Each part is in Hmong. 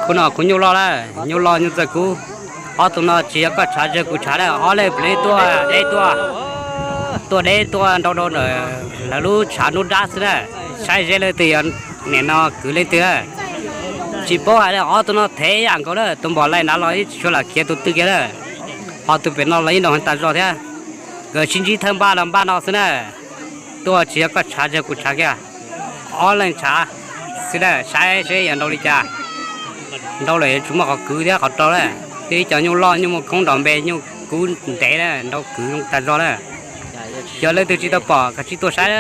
Kuv no kuv nyuj loj lawm, nyuj loj nyuj txawj kub. Ob tug no tsis yog koj tshav tseg kuv tshav na, ob leeg pem tuaj deb tuaj, tuaj deb tuaj nrau nrau ntawm lawv lub tshav nruab nrab xwb na. Saib seb leej twg yog nim no kwv leej twg na. Tsis paub hais li, ob tug no thev yam nkaus na, tus npam laij nrad los yeej tsis tshua lam khiav tus twg kiag na. Ho tus pem no los yeej nrau heev tas zog thiab. Nkawd sib ntsib thawj npaj los npaj no xwb na. Tuaj tsis yog koj tshav tseg kuv tshav kiag, ob leeg tshav xwb na, saib seb yog nrau li cas. Nrau lawm yuav tsum muaj qhov kwv thiab qhov rau na. Thiab ib co nyuj loj nyuj muaj koob nrov npe nyuj kub ntev na, nrau kwv tas zog na. Yog leej twg tsis tau pom kav tsij tuaj saib.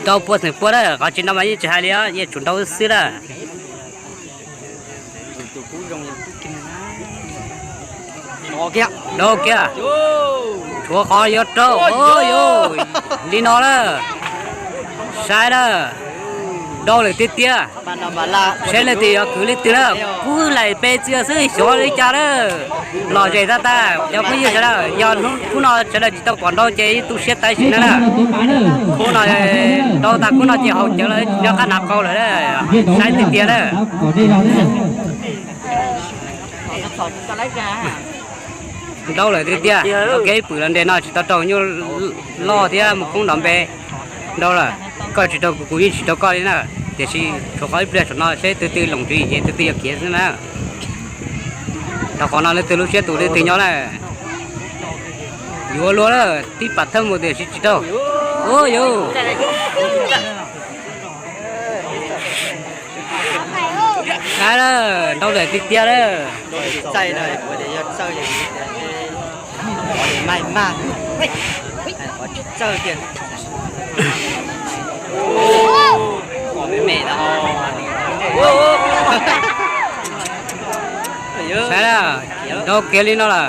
Nrau puag xeem puag na, qhov tsis nrau mas yeej tsis hais li os, yeej tsum nrau xwb na. Nrau kiag, tshuav qhov yuav rau, li no na. Saib na, nrau lawm tiag tiag. Saib leej twg yog kwv leej twg na, kub laim pes txias xwb xyov li cas na. Lom zem tag tag cov phooj ywg sawv daws, yog hnub no sawv daws tsis tau pom nrau ces ib tu siab tag sim na. Kub no nrau tag kub no ces haus cawv lawm, nyob qab hnav qau lawm, saib tiag tiag na. Nrau lawm tiag tiag, kev pwm los nres no tsis tau rau nyuj loj thiab mus koob nrov npe. Nrau lawm, koj tsis rau kuv, kuv yeej tsis rau koj li na. Tiam sis tshuav qhov ib pliag saum no seb tus twg loom ris ces tus twg yuav khiav xwb na. Rau qhov no leej twg lub siab tus leej twg nyob na. Yuav luag lawm, tib pam thawj mus tiam sis tsis rau. Ua yuav Saib lawm, nrau lawm tiag tiag lawm. Saib lawm, nrau kiag li no lawm.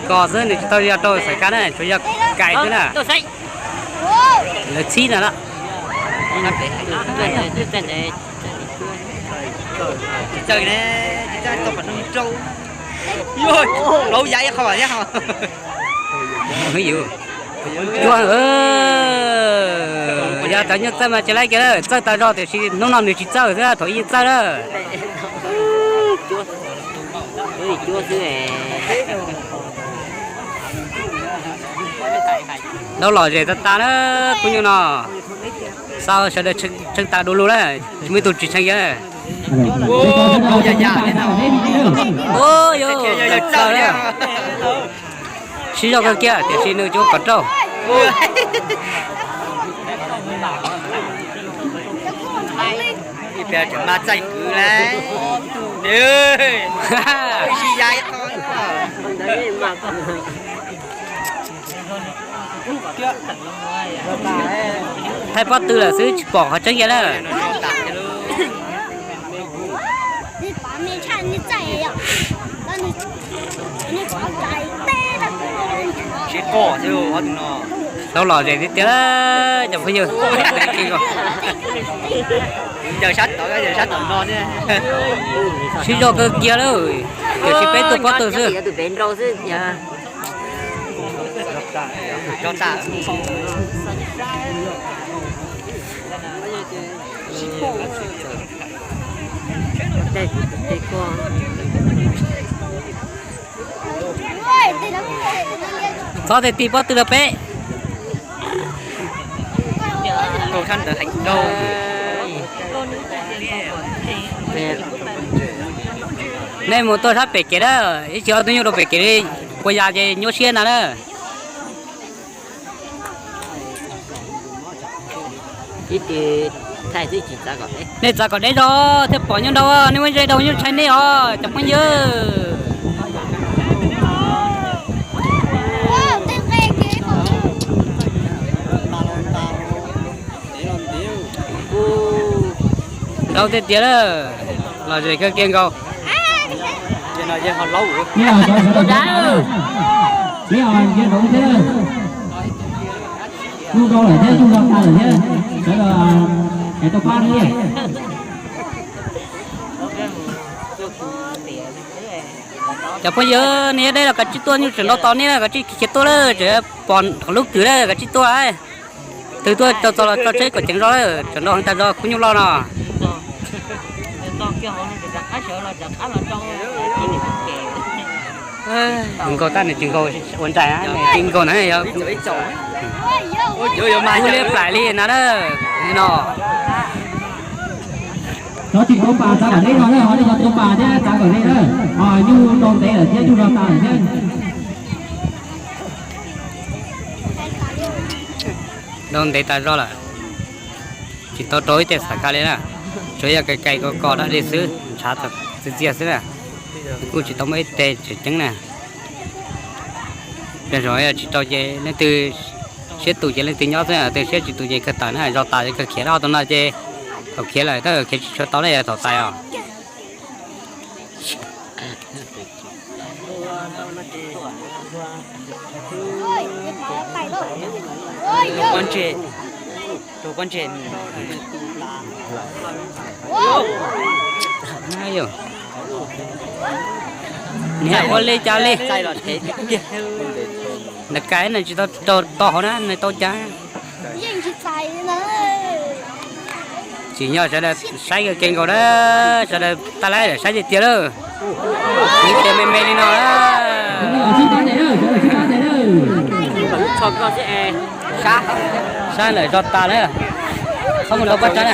Kos xwb, nws tsis tau yog rau xaim kab na, tsuas yog kais xwb na. Lawv txhib no na. Txawj ne, txawj tau pam nrau. Laub yav ib qho thiab ho. Cuag, yog cov nyuj txawj mas tsis laib kiag, txawj tas zog tiam sis hnub no nws tsis txawj xwb, thaum ub yeej txawj na. Nrau lom zem tag tag na, phooj ywg no. Xav sawv daws tshee tas du lug na, tsis muaj ib tug tsis tshee kiag. Ua yuav txawj na. Sib zog kawg kiag tiam sis nws tsis ua kom rau. Mas txaij kwv lauj. Sib ya ib qho. Thaij pob tw lawm xwb tsis pom qhov tseeb kiag na. Tau lom zem tiag tiag cov phooj ywg. Sib zog kawg kiag lawm, tiam sis peb tuaj pob tw xwb. Txhob tig pob tw rau peb. Nej mus tuaj sab pem kev na, ib tsis ob tug nyuj rau pem kev li, kua yas ces nyuaj siab na na. Nej txav kom deb zog thiaj pom nyuj nrau, nej muab ze rau nyuj tshee nej os cov phooj ywg. Nrau tiag tiag lawm, lom zem kawg kiag nkaus. Nws ho ntsia zoov thiab, nws nrau lawm thiab, nws nrau tag lawm thiab, sawv daws es tau pab thiab. Cov phooj ywg, nej deb los kav tsij tuaj, nyuj tseem nrau tos nej na, kav tsij khiav tuaj lawm, tseem pom lub kws lawm, kav tsij tuaj. Twg tuaj tau txog los tso tsheb kom ceev zog lawm, tseem nrau heev tas zog khub nyuj loj no. Nkaus tab nws tsis nkaus ua nraim, nws tsis nkaus na yog. Ua liab plaim li na na, no. Cov tsis tau pas txav kom deb no na, ho nej cov tau pas thiab txav kom deb na, ho nyuj nrau ntev lawm thiab, nyuj nrau tas lawm thiab. Nrau ntev tas zog lawm, tsis tau rau ib tej xav ka li na, tsuas yog kais kais kos kos dab li xwb, ntshav txias txias xwb na, kuj tsis tau muaj ib teg tseem ceeb na. Yog tsis rau ces leej twg siab tus ces leej twg nyob xwb, leej twg siab tsis tus ces kawg tawm na, zog tas ces kawg khiav dab tau no ces thaum khiav lawm tab khiav tsis tshua tau na yog thaum tais os. Niag ua li cas li, nws kais nws tsis tau rau to hauv na, nws tau cas. Tsim nyog sawv daws saib kev nkaus na, sawv daws tag lawm saib tiag tiag lawm. Ib tias me me li no na. Saib lawm zog tas lawm, txhob mus rau pab tsav na.